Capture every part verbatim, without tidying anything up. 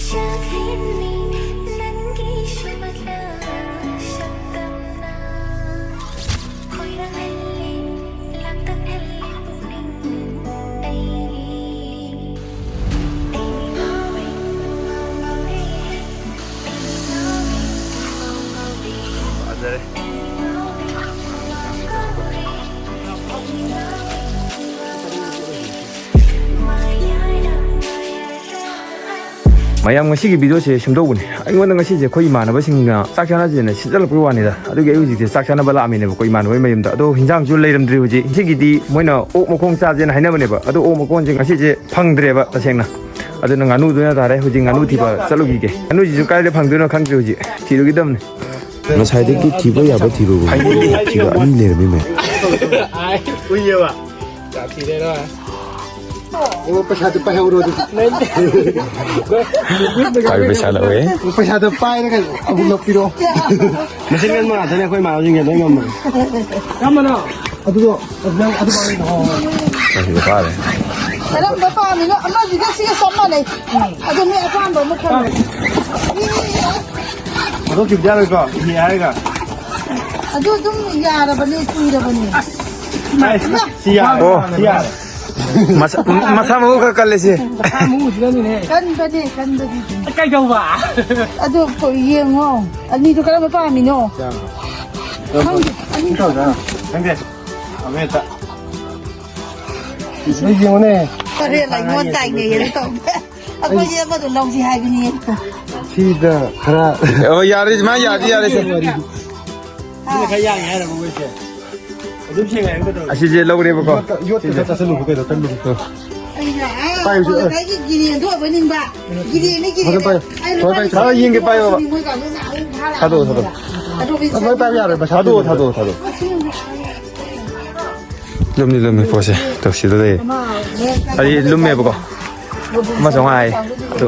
ꯆꯥꯛꯍꯦꯟꯕꯤ ꯅꯪꯒꯤ ꯁꯨꯝꯍꯠꯂ ꯁꯛꯇꯝꯅ ꯈꯣꯏꯔꯥꯡꯍꯜꯂꯤ, ꯂꯥꯡꯇꯛꯍꯜꯂꯤ ꯄꯨꯛꯅꯤꯡ ꯑꯩꯒꯤ꯫ ꯑꯩꯗꯤ ꯉꯥꯎꯔꯦ, ꯉꯥꯎ ꯉꯥꯎꯔꯦ, ꯑꯩꯗꯤ ꯉꯥꯎꯔꯦ, ꯉꯥꯎ ꯉꯥꯎꯔꯦ꯫ ꯐꯖꯔꯦ꯫ ꯑꯩꯗꯤ ꯉꯥꯎꯔꯦ, ꯉꯥꯎ ꯉꯥꯎꯔꯦ, ꯑꯩꯗꯤ ꯉꯥꯎꯔꯦ, ꯉꯥꯎ ꯉꯥꯎꯔꯦ꯫ ꯃꯌꯥꯝ, ꯉꯁꯤꯒꯤ ꯚꯤꯗꯤꯑꯣꯁꯦ ꯁꯦꯝꯗꯧꯕꯅꯦ꯫ ꯑꯩꯉꯣꯟꯗ ꯉꯁꯤꯁꯦ ꯑꯩꯈꯣꯏ ꯏꯃꯥꯟꯅꯕꯁꯤꯡꯅ ꯆꯥꯛ ꯆꯥꯅꯁꯦꯅ ꯁꯤꯠꯆꯜꯂꯛꯄꯒꯤ ꯋꯥꯅꯤꯗ꯫ ꯑꯗꯨꯒꯤ ꯑꯩ ꯍꯧꯖꯤꯛꯁꯦ ꯆꯥꯛ ꯆꯥꯅꯕ ꯂꯥꯛꯑꯝꯃꯤꯅꯦꯕ ꯑꯩꯈꯣꯏ ꯏꯃꯥꯟꯅꯕꯒꯤ ꯃꯌꯨꯝꯗ꯫ ꯑꯗꯣ ꯍꯤꯟꯖꯥꯡꯁꯨ ꯂꯩꯔꯝꯗ꯭ꯔꯤ ꯍꯧꯖꯤꯛ꯫ ꯉꯁꯤꯒꯤꯗꯤ ꯃꯣꯏꯅ ꯑꯣꯛ ꯃꯈꯣꯡ ꯆꯥꯁꯦꯅ ꯍꯥꯏꯅꯕꯅꯦꯕ꯫ ꯑꯗꯣ ꯑꯣꯛ ꯃꯈꯣꯡꯁꯦ ꯉꯁꯤꯁꯦ ꯐꯪꯗ꯭ꯔꯦꯕ ꯇꯁꯦꯡꯅ꯫ ꯑꯗꯨꯅ ꯉꯥꯅꯨꯗꯨꯅ ꯇꯥꯔꯦ꯫ ꯍꯧꯖꯤꯛ ꯉꯥꯅꯨ ꯊꯤꯕ ꯆꯠꯂꯨꯈꯤꯒꯦ꯫ ꯉꯥꯅꯨꯁꯤꯁꯨ ꯀꯥꯏꯗ ꯐꯪꯗꯣꯏꯅꯣ ꯈꯪꯗ꯭ꯔꯤ ꯍꯧꯖꯤꯛ꯫ ꯊꯤꯔꯨꯈꯤꯗꯕꯅꯤ꯫ ꯉꯁꯥꯏꯗꯒꯤ ꯊꯤꯕ ꯌꯥꯕ ꯊꯤꯔꯨꯕ꯫ ꯐꯥꯏꯅꯦꯜꯂꯤ꯫ ꯊꯤꯕ ꯑꯅꯤ ꯂꯩꯔꯝꯃꯤ ꯃꯌꯥꯝ꯫ ꯎꯏꯌꯦꯕ꯫ ꯑꯣ, ꯄꯩꯁꯥꯗꯨ ꯄꯥꯏꯍꯧꯔꯣ ꯑꯗꯨꯗꯤ꯫ ꯄꯥꯏ ꯄꯩꯁꯥ ꯂꯧꯋꯦ꯫ ꯄꯩꯁꯥꯗꯣ ꯄꯥꯏꯔꯒ ꯑꯃꯨꯛ ꯂꯧꯕꯤꯔꯣ꯫ ꯃꯁꯤꯡ ꯉꯟꯕ ꯉꯥꯛꯇꯅꯦ ꯑꯩꯈꯣꯏ ꯏꯃꯥꯟꯅꯕꯁꯤꯡꯒꯤ ꯂꯣꯏ ꯉꯝꯕꯅꯦ꯫ ꯀꯔꯝꯕꯅꯣ? ꯑꯗꯨꯗꯣ, ꯑꯗꯨ, ꯑꯗꯨ ꯄꯥꯏꯔꯒ, ꯍꯣꯏ, ꯍꯣꯏ, ꯍꯣꯏ꯫ ꯀꯔꯝꯕ ꯄꯥꯝꯃꯤꯅꯣ? ꯑꯃꯁꯤꯒ ꯁꯤꯒ ꯆꯞ ꯃꯥꯟꯅꯩ꯫ ꯑꯗꯨ ꯅꯣꯏ ꯑꯄꯥꯝꯕ ꯑꯃ ꯈꯜꯂꯣ꯫ ꯊꯥꯗꯣꯛꯈꯤꯕꯗꯤ ꯌꯥꯔꯣꯏꯀꯣ, ꯏꯍꯦ ꯍꯥꯏꯔꯒ꯫ ꯑꯗꯨ ꯑꯗꯨꯝ ꯌꯥꯔꯕꯅꯦ, ꯀꯨꯏꯔꯕꯅꯦ꯫ ꯑꯁ, ꯁꯤ ꯌꯥꯔꯦ꯫ ꯑꯣ꯫ ꯁꯤ ꯌꯥꯔꯦ꯫ ꯃꯁꯥ, ꯃꯁꯥ ꯃꯎ ꯈꯔ ꯀꯜꯂꯦ ꯁꯤ꯫ ꯃꯁꯥ ꯃꯎꯁꯤꯅꯅꯤꯅꯦ꯫ ꯀꯟꯕꯅꯦ, ꯀꯟꯕꯗꯤ꯫ ꯀꯩꯗꯧꯕ? ꯑꯗꯨ ꯌꯦꯡꯉꯣ, ꯑꯅꯤꯗꯨ ꯀꯔꯝꯕ ꯄꯥꯝꯃꯤꯅꯣ? ꯈꯪꯗꯦ, ꯑꯅꯤ ꯈꯪꯗꯦ꯫ ꯑꯃ ꯍꯦꯛꯇ꯫ ꯁꯤꯗ ꯌꯦꯡꯉꯨꯅꯦ꯫ ꯍꯣꯔꯦꯟ ꯑꯩꯉꯣꯟ ꯇꯥꯏꯅꯩꯌꯦꯅ ꯇꯧꯕ꯫ ꯑꯩꯈꯣꯏꯗꯤ ꯑꯃꯗꯣ ꯂꯧꯁꯤ ꯍꯥꯏꯕꯅꯤ꯫ ꯁꯤꯗ ꯈꯔ ꯑꯣ, ꯌꯥꯔꯦ, ꯃꯥ ꯌꯥꯔꯦ, ꯌꯥꯔꯦ, ꯁꯦ꯫ ꯁꯤꯅ ꯈꯔ ꯌꯥꯡꯉꯦ ꯍꯥꯏꯔꯕ ꯃꯣꯏꯁꯦ? ꯑꯗꯨꯝ ꯁꯦꯡꯉꯦ ꯍꯥꯏꯕ ꯀꯩꯗꯧꯔꯒꯦ? ꯑꯁꯤꯁꯦ ꯂꯧꯔꯦꯕꯀꯣ꯫ ꯌꯣꯠꯇ, ꯌꯣꯠꯇ ꯈꯔ ꯆꯥꯁꯤꯜꯂꯨ ꯀꯩꯅꯣ, ꯀꯟꯕꯗꯣ꯫ ꯑꯩꯅ, ꯑꯥ, ꯄꯥꯏꯌꯨꯁꯦ꯫ ꯉꯁꯥꯏꯒꯤ ꯒꯤꯔꯦꯟꯗꯣ ꯑꯣꯏꯕ ꯅꯤꯡꯕ꯫ ꯒꯤꯔꯦꯟꯅꯤ, ꯒꯤꯔꯦꯟꯅꯤ꯫ ꯐꯖꯅ ꯄꯥꯏꯌꯨ꯫ ꯑꯩꯅ ꯐꯖꯅ ꯄꯥꯏꯌꯨ꯫ ꯄꯥꯏꯕ ꯈꯔ ꯌꯦꯡꯒꯦ, ꯄꯥꯏꯌꯣꯕ꯫ ꯃꯣꯏ ꯀꯥꯡꯕꯨ ꯅꯍꯥꯟ ꯊꯥꯗꯣꯛꯑꯣ, ꯊꯥꯗꯣꯛꯑꯣ꯫ ꯑꯗꯨꯒꯤ ꯊꯥꯗꯣꯛꯑꯣ, ꯊꯥꯗꯣꯛꯑꯣ꯫ ꯊꯥꯗꯣꯛꯑꯣ, ꯊꯥꯗꯣꯛꯑꯣ, ꯊꯥꯗꯣꯛꯑꯣ꯫ ꯂꯨꯝꯗꯤ ꯂꯨꯝꯃꯤ ꯄꯣꯠꯁꯦ꯫ ꯇꯧꯁꯤꯗ ꯂꯩ꯫ ꯑꯩ ꯂꯨꯝꯃꯦꯕꯀꯣ꯫ ꯑꯃ ꯆꯥꯝꯃꯉꯥ ꯍꯥꯏ꯫ ꯑꯗꯣ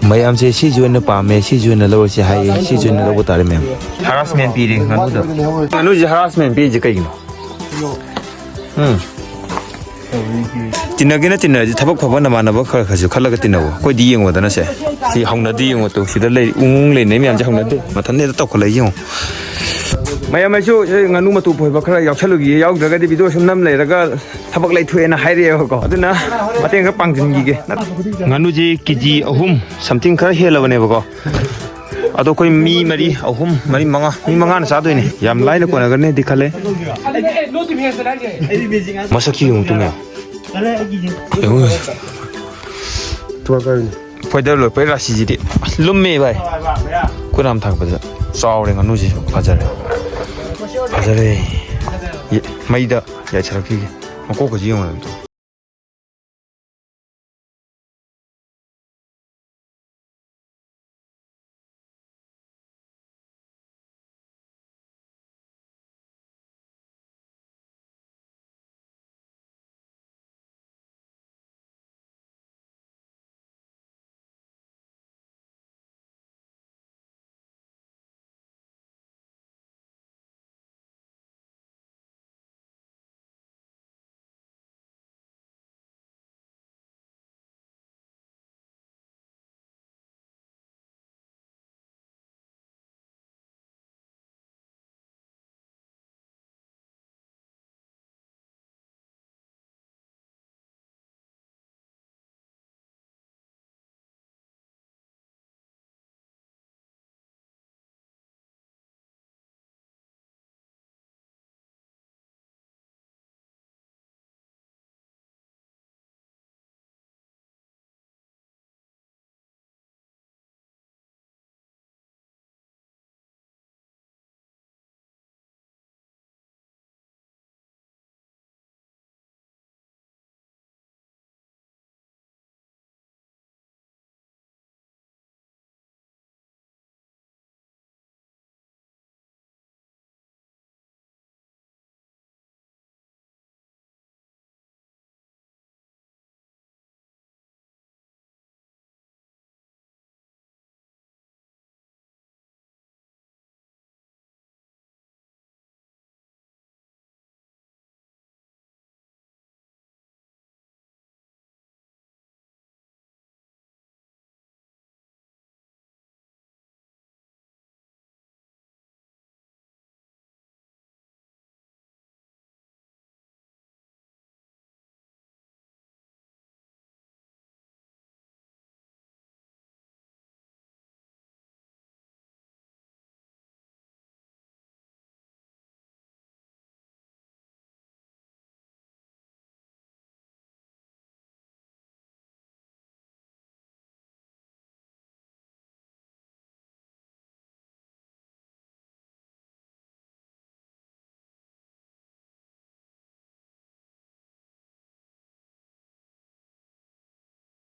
ꯃꯌꯥꯝꯁꯦ ꯁꯤꯁꯨ ꯑꯣꯏꯅ ꯄꯥꯝꯃꯦ, ꯁꯤꯁꯨ ꯑꯣꯏꯅ ꯂꯧꯔꯁꯦ ꯍꯥꯏꯌꯦ, ꯁꯤꯁꯨ ꯑꯣꯏꯅ ꯂꯧꯕ ꯇꯥꯔꯦ ꯃꯌꯥꯝ꯫ Harassment ꯄꯤꯔꯦ ꯉꯥꯅꯨꯗ꯫ ꯉꯥꯅꯨꯁꯦ harassment ꯄꯤꯔꯤꯁꯦ ꯀꯩꯒꯤꯅꯣ? ꯎꯝ꯫ ꯇꯤꯟꯅꯒꯦꯅ ꯇꯤꯟꯅꯔꯗꯤ ꯊꯕꯛ ꯐꯕ ꯅꯃꯥꯟꯅꯕ ꯈꯔ ꯈꯔꯁꯨ ꯈꯜꯂꯒ ꯇꯤꯟꯅꯧ꯫ ꯑꯩꯈꯣꯏꯗꯤ ꯌꯦꯡꯉꯣꯗꯅ ꯁꯦ꯫ ꯁꯤ ꯍꯧꯅꯗꯦ ꯌꯦꯡꯉꯣ ꯇꯨ꯫ ꯁꯤꯗ ꯂꯩ, ꯎꯪ ꯎꯪ ꯂꯩꯅꯩ ꯃꯌꯥꯝꯁꯦ ꯍꯧꯅꯗꯦ꯫ ꯃꯊꯟꯇ ꯍꯦꯛꯇ ꯇꯧꯈꯠꯂꯛꯏ ꯌꯦꯡꯉꯣ꯫ ꯃꯌꯥꯝ ꯑꯩꯁꯨ ꯁꯤ ꯉꯥꯅꯨ ꯃꯇꯨ ꯐꯣꯏꯕ ꯈꯔ ꯌꯥꯎꯁꯜꯂꯨꯈꯤꯒꯦ꯫ ꯌꯥꯎꯗ꯭ꯔꯒꯗꯤ ꯚꯤꯗꯤꯑꯣ ꯁꯨꯝ ꯅꯝ ꯂꯩꯔꯒ ꯊꯕꯛ ꯂꯩꯊꯣꯛꯑꯦꯅ ꯍꯥꯏꯔꯛꯑꯦꯕꯀꯣ꯫ ꯑꯗꯨꯅ ꯃꯇꯦꯡ ꯈꯔ ꯄꯥꯡꯁꯤꯟꯈꯤꯒꯦ꯫ ꯉꯥꯅꯨꯁꯦ ꯀꯦ ꯖꯤ ꯑꯍꯨꯝ something ꯈꯔ ꯍꯦꯜꯂꯕꯅꯦꯕꯀꯣ꯫ ꯑꯗꯣ ꯑꯩꯈꯣꯏ ꯃꯤ ꯃꯔꯤ, ꯑꯍꯨꯝ, ꯃꯔꯤ, ꯃꯉꯥ, ꯃꯤ ꯃꯉꯥꯅ ꯆꯥꯗꯣꯏꯅꯦ꯫ ꯌꯥꯝ ꯂꯥꯏꯅ ꯀꯣꯟꯅꯒꯅꯤꯗꯤ ꯈꯜꯂꯦ꯫ ꯃꯁꯛꯁꯤ ꯌꯦꯡꯉꯨ ꯇꯨꯃꯤꯟꯅ꯫ ꯌꯦꯡꯉꯨ꯫ ꯐꯣꯏꯗꯔ ꯂꯣꯏꯔꯛꯄꯩ ꯔꯥꯁꯤꯁꯤꯗꯤ ꯑꯁ ꯂꯨꯝꯃꯦ ꯚꯥꯏ꯫ ꯈꯨꯗꯥꯝ ꯊꯥꯡꯒꯠꯄꯗ ꯆꯥꯎꯔꯦ ꯉꯥꯅꯨꯁꯤꯁꯨ꯫ ꯐꯖꯔꯦ꯫ ꯐꯖꯔꯦ꯫ ꯌꯦ-, ꯃꯩꯗ ꯌꯥꯏꯊꯔꯛꯈꯤꯒꯦ꯫ ꯃꯀꯣꯛꯀꯁꯤ ꯌꯦꯡꯉꯣ ꯑꯝꯇ꯫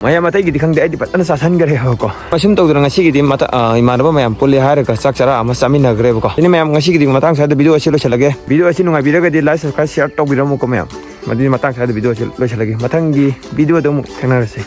ꯃꯌꯥꯝ ꯑꯇꯩꯒꯤꯗꯤ ꯈꯪꯗꯦ, ꯑꯩꯗꯤ ꯐꯖꯅ ꯆꯥꯁꯟꯈ꯭ꯔꯦꯕꯀꯣ꯫ ꯑꯁꯨꯝ ꯇꯧꯗꯅ ꯉꯁꯤꯒꯤꯗꯤ ꯃꯇ-, ꯑ, ꯏꯃꯥꯟꯅꯕ ꯃꯌꯥꯝ ꯄꯨꯜꯂꯦ ꯍꯥꯏꯔꯒ ꯆꯥꯛ ꯆꯔꯥ ꯑꯃ ꯆꯥꯃꯤꯟꯅꯈ꯭ꯔꯦꯕꯀꯣ꯫ ꯁꯤꯅꯤ ꯃꯌꯥꯝ, ꯉꯁꯤꯒꯤꯗꯤ ꯃꯇꯥꯡ ꯁ꯭ꯋꯥꯏꯗ video ꯑꯁꯤ ꯂꯣꯏꯁꯤꯜꯂꯒꯦ꯫ Video ꯑꯁꯤ ꯅꯨꯡꯉꯥꯏꯕꯤꯔꯒꯗꯤ like, subscribe, share ꯇꯧꯕꯤꯔꯝꯃꯨꯀꯣ ꯃꯌꯥꯝ꯫ ꯃꯗꯨꯗꯤ ꯃꯇꯥꯡ ꯁ꯭ꯋꯥꯏꯗ video ꯑꯁꯤ ꯂꯣꯏꯁꯤꯜꯂꯒꯦ꯫ ꯃꯊꯪꯒꯤ videoꯗ ꯑꯃꯨꯛ ꯊꯦꯡꯅꯔꯁꯤ꯫